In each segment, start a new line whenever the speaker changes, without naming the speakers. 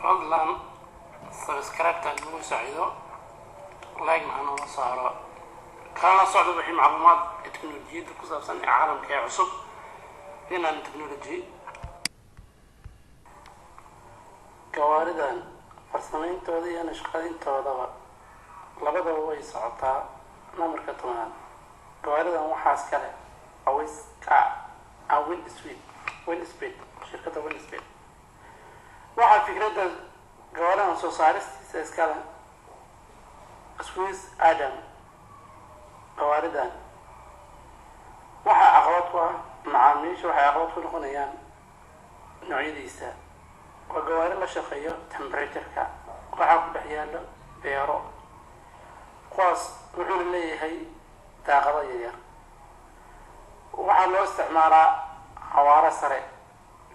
Fadlan subscribe-ta nagu saacido, like-na hanoola saaro, kalana socdo wixii macluumaad ee teknolojiyadda ku saabsan ee caalamka ee cusub inaan technology. Gawaaridan farsameyntooda iyo nashqadintoodaba labadaba way socotaa. Nambarka 10aad, gawaaridan waxaa iskale Awayska Winspeed, Winspeed, shirkadda Winspeed. Waxaa fikradda gawaaridan soo saaristiisa iskale Swiss Adam. Gawaaridan waxaa caqabad ku ah macaamiisha, waxay caqabad ku noqonayaan noocyadiisa. Waa gawaari la shaqeeyo temperature-ka. Waxaa ku dhex yaalo beero kuwaas, wuxuuna leeyahay daaqado yaryar. Waxaa loo isticmaalaa xawaaro sare,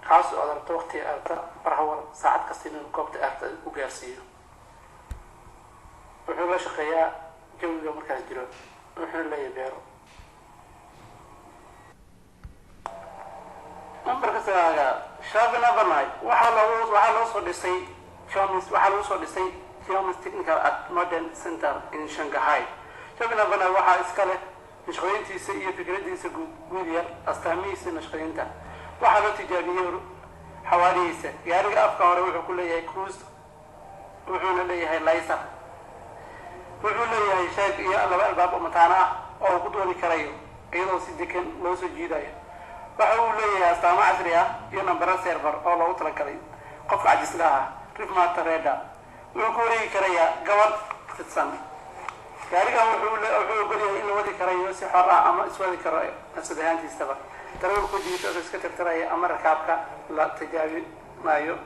kaas oo aad rabto waqtiga aadta barhawar saacad kasta inuu goobta aadta u gaarsiiyo. Wuxuu la shaqeeyaa jawiga markaas jiro, wuxuuna leeyahay beero. Nambarka 9aad, Shavin Avanite. Waxaa loo soo dhisay Jomis, waxaa lagu soo dhisay Jomis Technical at Modern Center in Shanghai. Shavin Avanite waxaa iska leh nashqadeyntiisa iyo fikradiisa guud wiil yar. Astaamihiisa nashqadeynta waxaa loo tijaabiyey xawaarihiisa. Gaariga afka hore wuxuu ku leeyahay cruise, wuxuuna leeyahay laser, wuxuu leeyahay shaag iyo laba albaab oo mataano ah oo uu ku dooni karayo iyadoo si degan loo soo jiidayo. Waxa uu leeyahay astaamo casri ah iyo nambaro server oo loogu talagalay qofka cajislaha ah. Rifmata reda wuxuu ku wareegi karayaa gabadh fidsan. Gaarigan wuxuu ogolyahay in la wadi karayo si xor ah ama iswadi karo nafsad ahaantiisaba, darawalku jiito iska tirtiraya ama rakaabka la tijaabinayo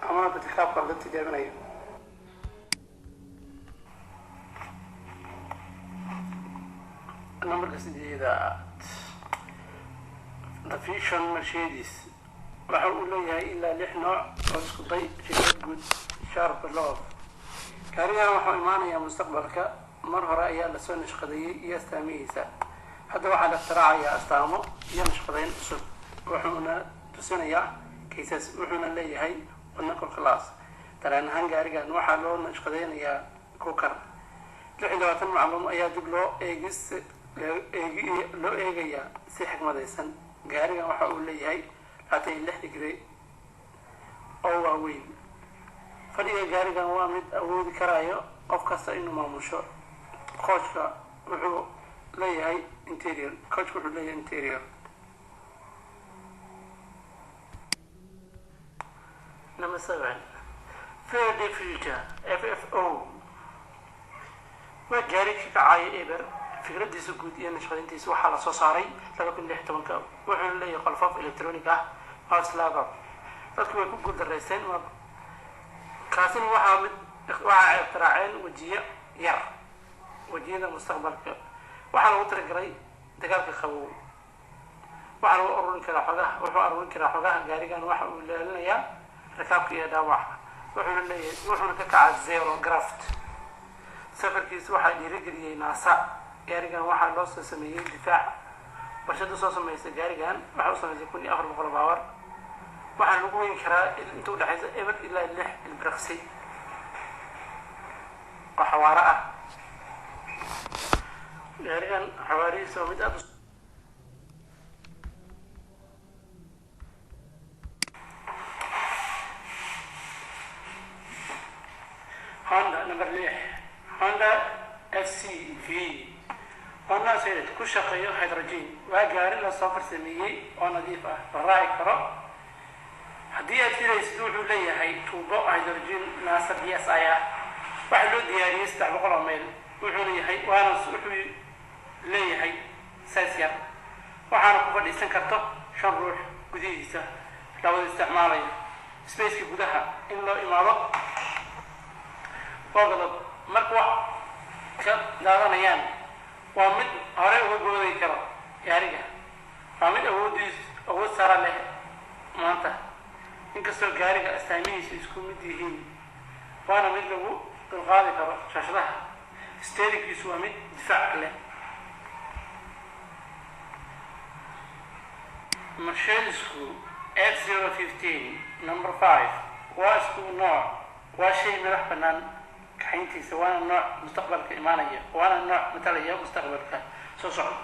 ama rakaabka la tijaabinayo. Nambarka 8aad, The Vision Mercedes. Waxa uu leeyahay ilaa lix nooc oo isku day fikrad guud. Sharp Love. Gaarigan waxuu imaanayaa mustaqbalka. Mar hore ayaa lasoo nashqadeeyey iyo astaamihiisa. Hadda waxaa la ikhtiracayaa astaamo iyo nashqadeyn cusub, wuxuuna tusinayaa kaysas, wuxuuna leeyahay wadna class. Dareen ahaan gaarigan waxaa loo nashqadeynayaa kukar. 26 macluum ayaa dib loo eegis loo eegayaa si xikmadaysan. Gaarigan waxa uu leeyahay 26 degree oo waaweyn. Fadhiga gaarigan waa mid awoodi karayo qof kasta inuu maamusho. Coachka wuxuu leeyahay interior, coachka wuxuu leeyahay interior. Number 7, Faraday Future FFO. Waa gaari ka kacaya eber. Fikradiisa guud iyo nashqadintiisa waxaa lasoo saaray 2016-ka, wuxuuna leeyahay qolfof electronic ah mouse. Dadku way ku guuldareysteen kaasina. Waxaa mid waxaa ikhtiraaceen wejiyo yar, wejiyada mustaqbalka. Waxaa lagu talagalay dagaalka qabow. Waxaa lagu aruurin karaa xogaha, wuxuu aruurin karaa xogaha. Gaarigan waxa uu ilaalinayaa rakaabka iyo dhaawaca, wuxuuna leeyahay, wuxuuna ka kacaa zero gravity. Safarkiisa waxaa dhiirigeliyey NASA. Gaarigan waxaa loo soo sameeyey difaac. Warshada soo sameysay gaarigan waxay u sameysay 1400 power. Waxaa lagu weyn karaa inta udhexaysa eber ilaa 6 ilbiriqsi oo xawaaro ah. Gaarigan xawaarihiisa waa mid aada u Honda. Number 6, Honda FCV. Honda Civic ku shaqeeyo hydrogen. Waa gaari lasoo farsameeyey oo nadiif ah, la raaci karo haddii aad filaysid. Wuxuu leeyahay tuubo hydrogen NASA PSI ah. Waxaa loo diyaariyey 300 oo mayl, wuxuuna yahay waana wuxuu leeyahay size yar, waxaana ku fadhiisan karto shan ruux gudihiisa labada isticmaalayo spaceka gudaha in loo imaado waa marka wax ka daadanayaan. Waa mid hore uga goodi karo. Gaariga waa mid awoodiis awood sara leh maanta, inkastoo gaariga astaamihiisa isku mid yihiin, waana mid lagu dulqaadi karo shaashadaha. Steerinkiisu waa mid difaac leh. Mercedesku F 015. Number 5, waa isku nooc. Waa shay madax bannaan kaxayntiisa, waana nooc mustaqbalka imaanaya, waana nooc matalaya mustaqbalka soo socda,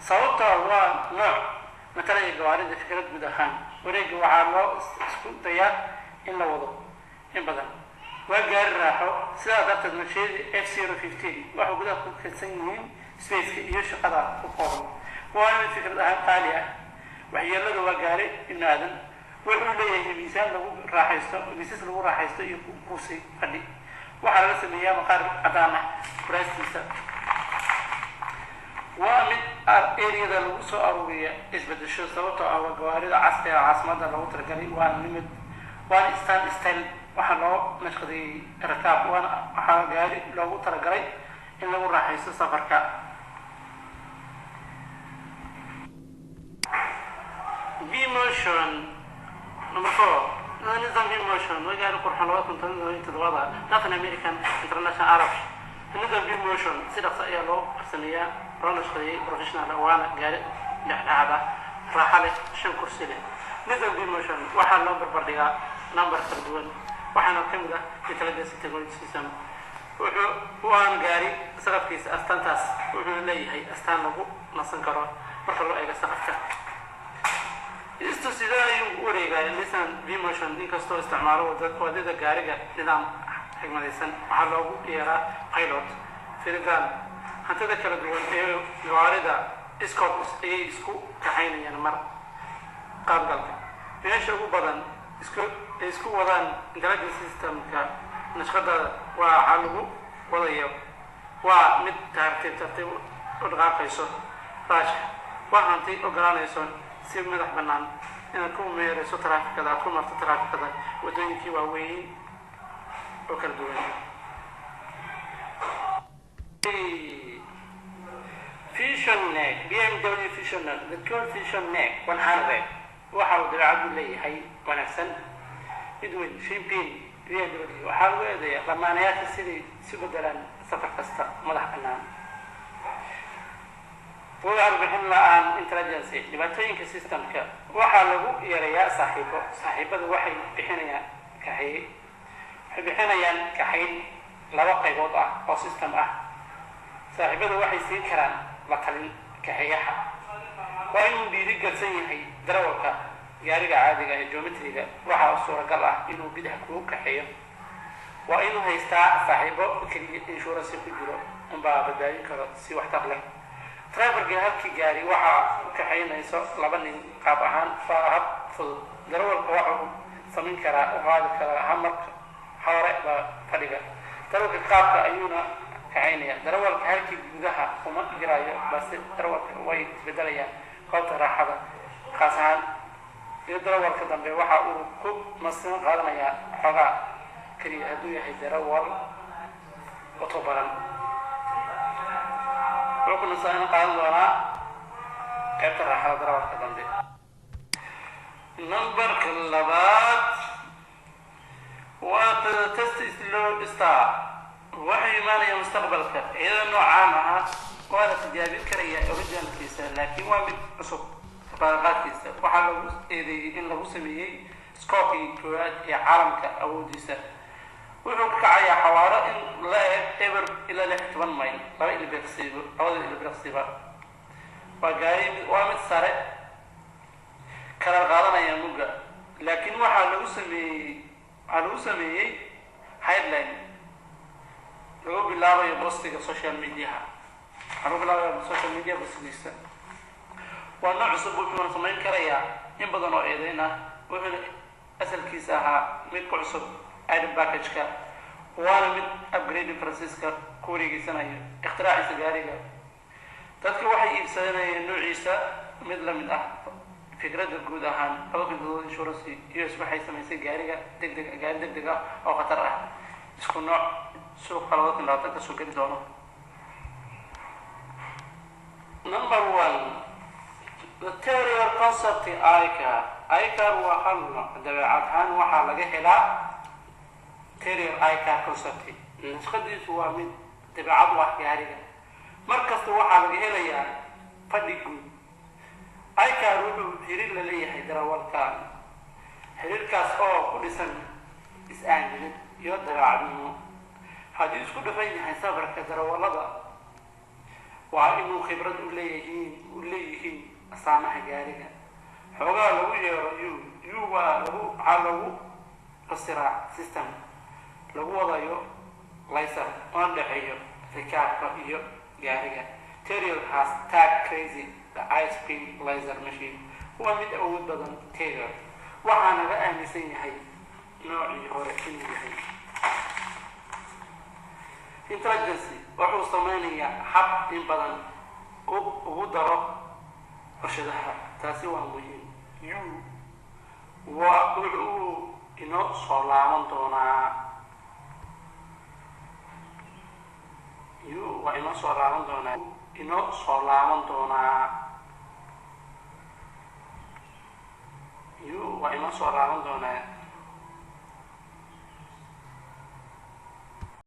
sababtoo waa nooc matalaya gawaarida fikrad guud ahaan. Wareegga waxaa loo isku dayaa in la wado in badan. Waa gaari raaxo, sidaa darteed Mercedes F 015 waxay gudaha ku kaydsan yihiin spaceka iyo shaqada ku kooban. Waana mid fikrad ahaan qaali ah. Waxyeeladu waa gaari ibnu aadan. Wuxuu leeyahay miisaan lagu raaxaysto, miisas lagu raaxaysto iyo kursi fadhi. Waxaa laga sameeyaa maqaar cadaan ah kuraastiisa. Waa mid eriyada lagu soo aruuriya isbedesho, sababtoo ah waa gawaarida casriga caasimada loogu talagalay. Waana nimid, waana stan style. Waxaa loo nashqadeeyey rakaab, waana waxaa gaari loogu talagalay in lagu raaxaysto safarka. V-Motion number four, Nissan V-Motion waa gaari qurxoon 2017-da Northern American International Arab. Nissan V-Motion si dhaqso ayaa loo farsameeyaa, loo nashqadeeyey professional, waana gaari dhexdhexaad ah, raaxo leh, shan kursi leh. Nissan V-Motion waxaa loo barbardhigaa number kala duwan, waxaana ka mid ah intelligence technology system. Wuxuu waan gaari saqafkiisa astaantaas, wuxuuna leeyahay astaan lagu nasan karo marka loo eego saqafka. Istu sidee ayuu u wareegaya Nissan V-Motion? Inkastoo isticmaalo wadada gaariga nidaam xigmadaysan, waxaa loogu yeeraa pilot firitaan. Hantida kala duwan ee gawaarida iskood ayay isku kaxaynayaan mar qaabgalka meesha ugu badan isku ay isku wadaan intelligence systemka. Nashqada waxaa lagu wadayo waa mid tartiib tartiib u dhaqaaqayso. Raashka waa hanti ogolaanayso si madax bannaan inaad ku meerayso taraafikada, aad ku marto taraafikada waddooyinkii waaweyn oo kala duwan. Vision Neck, BMW Vision Neck, the Cool Vision Neck 100 waxa uu dabeecad u leeyahay wanaagsan, mid weyn shimpin. BMW waxaa lagu eedeeyaa lamaanayaasha siday isu bedelaan safar kasta madax bannaan. Warbixin la-aan intelligence dhibaatooyinka systemka waxaa lagu yareeyaa saaxiibo. Saaxiibadu waxay bixinayaan kaxeey, waxay bixinayaan kaxayn laba qaybood ah oo system ah. Saaxiibadu waxay siin karaan la talin kaxeeyaha. Waa inuu dhiirigelsan yahay darawalka gaariga caadiga ee geometriga. Waxaa suuragal ah inuu bidix kuu kaxeeyo. Waa inuu haystaa saaxiibo keliya insurance ku jiro unbaa badbaadin karo si waxtar leh. Driverka halkii gaari waxaa u kaxaynayso laba nin. Qaab ahaan waa hab fudud. Darawalka waxa uu samayn karaa u qaadi karaa hamarka hore baa fadhiga darawalka, qaabka ayuuna kaxaynaya. Darawalka halkii gudaha kuma jirayo, balse darawalka way isbedelayaan goobta raaxada khaas ahaan iyo darawalka dambe waxa uu ku nasin qaadanayaa xoogaa keliya hadduu yahay darawal oto baran. Wuxuu ku nasin qaadan doonaa qaybta raaxada darawalka dambe. Numberka labaad waa Test Slow Star. Waxay imaanaya mustaqbalka iyada noocaan ahaa, waa la tijaabin karaya originalkiisa, laakiin waa mid cusub. Kafaaqaadkiisa waxaa lagu eedeeyey in lagu sameeyey scookii koowaad ee caalamka. Awoodiisa wuxuu ka kacayaa xawaaro in la eg 0 ilaa 16 mayl laba ilbiriqsiba, labada ilbiriqsiba. Waa gaari, waa mid sare kala qaadanaya mugga, laakiin waxaa lagu sameeyey headline lagu bilaabayo postiga social mediaha. Waxaa lagu bilaabaya social media postigiisa. Waa nooc cusub, wuxuuna samayn karayaa in badan oo eedeyn ah. Wuxuuna asalkiisa ahaa mid ku cusub iron package-ka, waana mid upgrading Faransiiska ku wareegeysanayo ikhtiraacisa gaariga. Dadka waxay iibsanayeen noociisa mid la mid ah fikradda guud ahaan. 2007 insurance US waxay samaysay gaariga degdeg, gaari degdeg ah oo khatar ah, isku nooc suuqa 2020 ka soo geli doono. Number one, the Terrier concept iCar. iCar waa hal nooc dabeecad ahaan waxaa laga helaa Terrier iCar concept. Nashqadiisu waa mid dabeecad u ah gaariga. Mar kasta waxaa laga helayaa fadhi guud. iCar wuxuu xiriir la leeyahay darawalka, xiriirkaas oo ku dhisan is Is-aaminid iyo dabeecadnimo. Haddii isku dhafan yahay safarka darawallada, waa inuu khibrad u leeyihiin astaamaha gaariga. Xoogaa lagu yeero U. U waa lagu waxaa lagu fasiraa system lagu wadayo laser oona dhexeeyo rikaabka iyo gaariga. Terrier has tag crazy. The ice cream laser machine waa mid awood badan. Terrier waxaa naga aaminsan yahay noocii hore inuu yahay intelligency. Wuxuu sameynayaa hab in badan ugu daro warshadaha. Taasi waa muhiim. U waa wuxuu inoo soo laaban doonaa. U waa inoo soo laaban doonaa, inoo soo laaban doonaa. U waa inoo soo laaban doonaa.